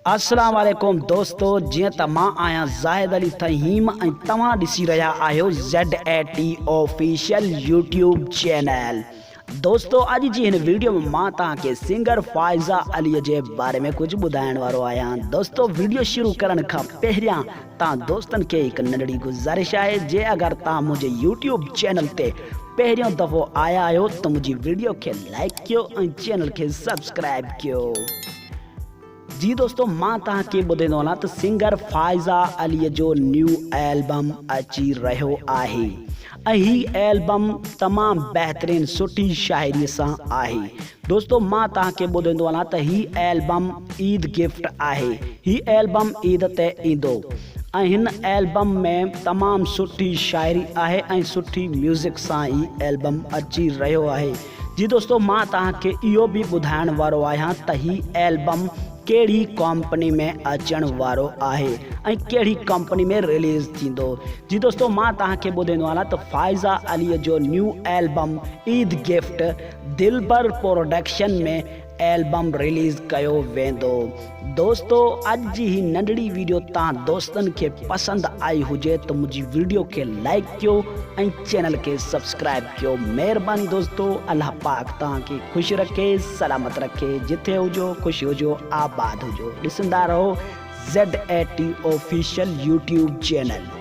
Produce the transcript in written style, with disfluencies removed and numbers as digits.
السلام عليڪم دوستو جيئن ته مان آهيان زاهد علي ٿهيم ۽ توهان ڏسي رهيا آهيو Z A T official YouTube channel دوستو اڄ جي هن ويڊيو ۾ مان توهان کي سنگر فائزه علي جي باري ۾ ڪجهه ٻڌائڻ وارو آهيان دوستو ويڊيو شروع ڪرڻ کان پهريان توهان دوستن کي هڪ ننڍڙي گذارش آهي جي اگر توهان منهنجي يوٽيوب چينل تي پهريون دفعو آيا آهيو ته منهنجي ويڊيو کي لائيڪ ڪيو ۽ چينل کي سبسڪرائب ڪيو. جي دوستو مان توهان کي ٻڌيندو هلان ته سنگر فائزه علي جو نيو البم اچي رهيو آهي ۽ هي البم تمام بهترين سٺي شاعري سان آهي دوستو مان توهان کي ٻڌيندو هلان ته هي البم عيد گفٽ آهي هي البم عيد تي ايندو ۽ هن البم ۾ تمام سٺي شاعري آهي ۽ سٺي ميوزڪ سان هي البم اچي رهيو آهي جي دوستو مان توهان کي اهو به ٻڌائڻ وارو آهيان ته هي البم ڪهڙي ڪمپني ۾ اچڻ وارو آهي ۽ ڪهڙي ڪمپني ۾ رليز ٿيندو جي دوستو مان توهان کي ٻڌائيندو هلان ته فائزه علي جو new album Eid gift Dilbar production ۾ album release ڪيو ويندو. دوستو اڄ جي هي ننڍڙي ويڊيو توهان دوستن کي پسند آئي هجي ته منهنجي ويڊيو کي لائيڪ ڪيو ۽ چينل کي سبسڪرائيب ڪيو مهرباني دوستو الله پاڪ توهان کي خوش رکي سلامت رکي جٿي هجو خوش هجو آباد هجو ڏسندا رهو Z A T official YouTube channel.